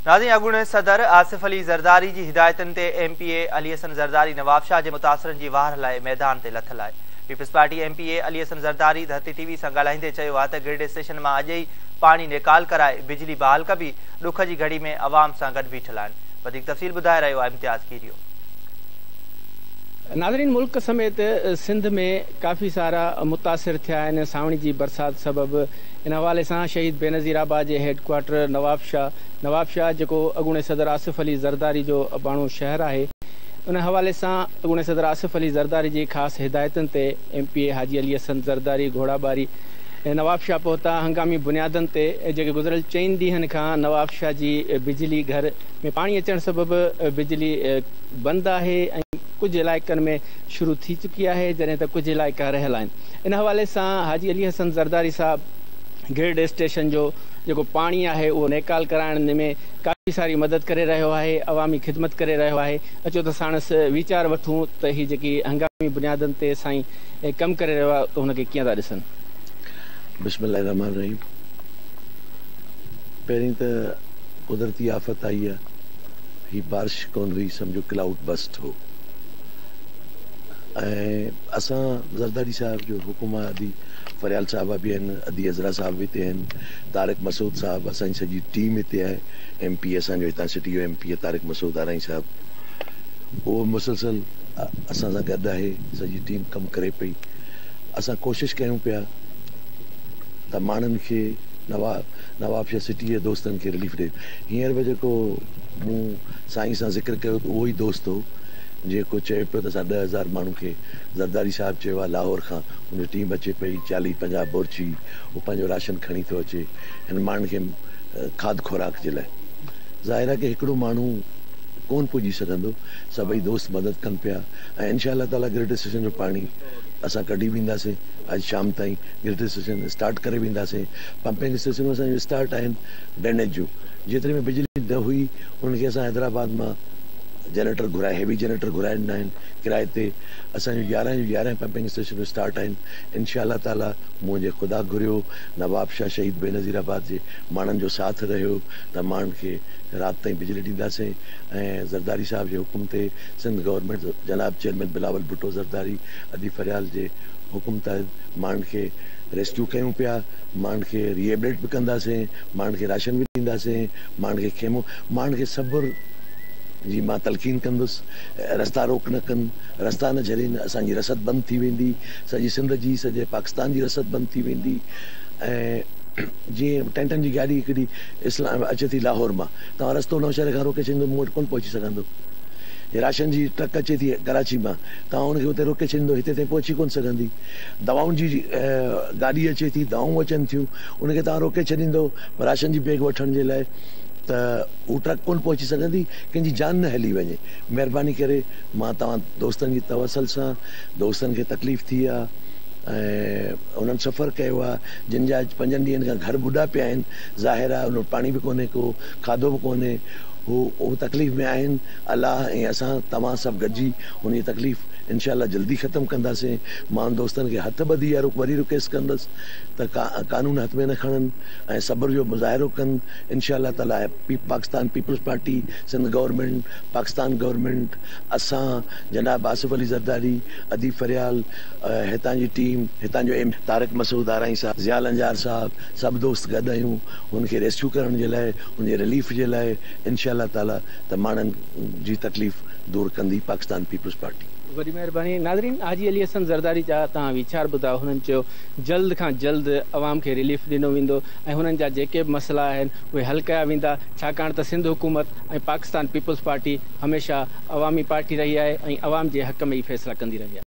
ناظرين اڳوڻي صدر آصف علي زرداري جي هدايتن تي M P A Ali Hassan Zardari Nawabshah جي متاثرن جي واهر لاء ميدان تي لٿل آهي. Peoples Party M P A Ali Hassan Zardari Dharti T V سان ڳالهائيندي چيو آهي ته گرڊ اسٽيشن مان اڄ ئي پاڻي نيڪال ڪرائي بجلي بحال ڪبي، ڏک جي گهڙي ۾ عوام سان گڏ بيٺل آهن. وڌيڪ تفصيل ٻڌائي رهيو آهي امتياز ڪيريو. ناظرين ملڪ سميت سنڌ ۾ ڪافي سارا متاثر ٿيا آهن سانوڻي جي برسات سبب ان حوالي سان شهيد بينظير آباد جي هيڊ ڪوارٽر نوابشاهه نوابشاهه جيڪو اڳوڻي صدر آصف علي زرداري جو اباڻو شهر آهي ان حوالي سان اڳوڻي صدر آصف علي زرداري جي خاص هدايتن تي M P A Haji Ali Hassan Zardari Ghorabari Nawabshah پهتا هنگامي بنيادن تي جيڪي گذريل چئن ڏينهن کان نوابشاهه جي بجلي گهر ۾ پاڻي اچڻ سبب بجلي بند آهي ۽ ڪجهه علائقن ۾ شروع ٿي چڪي آهي جڏهن ته ڪجهه علائقا رهيل آهن ان حوالي سان حاجي علي حسن زرداري صاحب گرڊ اسٽيشن جو جيڪو پاڻي آهي اهو نيڪال ڪرائڻ ۾ ڪافي ساري مدد ڪري رهيو آهي عوامي خدمت ڪري رهيو آهي اچو ته ساڻس ويچار وٺون ته هي جيڪي هنگامي بنيادن تي سائين ڪم ڪري رهيو آهي ته هن کي ڪيئن ٿا ڏسن. بسم الله الرحمٰن الرحيم پهرين ته قدرتي آفت آئي آ هي بارش ڪونه هئي سمجهو ڪلائوڊ برسٽ هو ۽ اسان زرداري صاحب جو حڪم آ ادي فريال صاحبه به آهن ادي عذرا صاحب به هتي آهن طارق مسعود صاحب اسان جي سڄي ٽيم هتي آهي ايم پي اي اسان جو هتان سٽي جو M P A Tariq Masood Arain صاحب اهو مسلسل اسان سان گڏ آهي سڄي ٽيم ڪم ڪري پئي اسان ڪوشش ڪيون پيا ته ماڻهن کي نواب نوابشاهه سٽي جي دوستن کي رليف ڏي هينئر به جيڪو مون سائين سان ذڪر ڪيو ته اهو ئي دوست هو جيڪو چئي پيو ته اسان 10,000 ماڻهن کي زرداري صاحب چيو آهي لاهور کان ان جي ٽيم اچي پئي 40 50 بورچي هو پنهنجو راشن کڻي ٿو اچي هن ماڻهن کي کاڌ خوراڪ جي لاء ظاهر آهي ڪه هڪڙو ماڻهو ڪون پڄي سگهندو سڀئي دوست مدد ڪن پيا ۽ انشاء الله تعالي گرڊ اسٽيشن جو پاڻي اسان ڪڍي وينداسين اڄ شام تائين گرڊ اسٽيشن اسٽارٽ ڪري وينداسين پمپنگ اسٽيشنون اسان جون اسٽارٽ آهن ڊرينيج جون جيتري ۾ بجلي نه هئي انهن کي اسان حيدرآباد مان جنريٽر گهرائي هيوي جنريٽر گهرائي ڏنا آهن ڪرائي تي اسان جون 11 جون 11 پمپنگ اسٽيشنون اسٽارٽ آهن انشاء الله تعالي منهنجي خدا گهريو نوابشاهه شهيد بينظير آباد جي ماڻهن جو ساٿ رهيو ته ماڻهن کي رات تائين بجلي ڏينداسين ۽ زرداري صاحب جي حڪم تي سنڌ گورنمينٽ جناب چيئرمين بلاول ڀٽو زرداري ادي فريال جي حڪم تحت ماڻهن کي ريسڪيو ڪيون پيا ماڻهن کي ريهيبليٽ به ڪنداسين ماڻهن کي راشن به ڏينداسين ماڻهن کي خيمو ماڻهن کي صبر جي مان تلقين ڪندس رستا روڪ نه ڪن رستا نه جهلين اسان جي رسد بند ٿي ويندي سڄي سنڌ جي سڄي پاڪستان جي رسد بند ٿي ويندي ۽ جيئن ٽينٽن جي گاڏي هڪڙي اسلام اچي ٿي لاهور مان توهان رستو نوشهري کان روڪي ڇڏيندو مون وٽ ڪونه پهچي سگهندو جي راشن جي ٽرڪ اچي ٿي ڪراچي مان توهان ان کي اتي روڪي ڇڏيندو هتي تائين پهچي ڪونه سگهندي دوائن جي گاڏي اچي ٿي دوائون اچن ٿيون ان کي توهان روڪي ڇڏيندو راشن جي بيگ وٺڻ جي لاء ته هو ٽرڪ ڪونه پهچي سگهندي ڪنهن جي جان نه هلي وڃي مهرباني ڪري مان توهان دوستن جي توسل سان دوستن کي تڪليف ٿي آ ۽ انهن سفر ڪيو آ جن جا پنجن ڏينهن کان گهر ٻڏا پيا آهن ظاهر آ انهن وٽ پاڻي به ڪونهي ڪو کاڌو به ڪونهي هو هو تڪليف ۾ آهن الله ۽ اسان توهان سڀ گڏجي هن جي تڪليف انشاء الله جلدي ختم ڪنداسين مان دوستن کي هٿ ٻڌي اها وري رڪويسٽ ڪندس ته قانون هٿ ۾ نه کڻن ۽ صبر جو مظاهرو ڪن انشاء الله تعالي Pakistan Peoples Party Sindh government Pakistan government اسان جناب آصف علي زرداري ادي فريال هتان جي ٽيم هتان جو ايم طارق مسعود آرائين صاحب ضياء لنجار صاحب سڀ دوست گڏ آهيون هن کي ريسڪيو ڪرڻ جي لاء هن جي رليف جي لاء انشاء الله تعالي ته ماڻهن جي تڪليف دور ڪندي پاڪستان پيپلز پارٽي. وڏي مهرباني ناظرين حاجي علي حسن زرداري جا توهان ويچار ٻڌا هنن چيو جلد کان جلد عوام کي رليف ڏنو ويندو ۽ هنن جا جيڪي به مسئلا آهن اهي حل ڪيا ويندا ڇاڪاڻ ته سنڌ حڪومت ۽ پاڪستان پيپلز پارٽي هميشه عوامي پارٽي رهي آهي ۽ عوام جي حق ۾ ئي فيصلا ڪندي رهي آهي.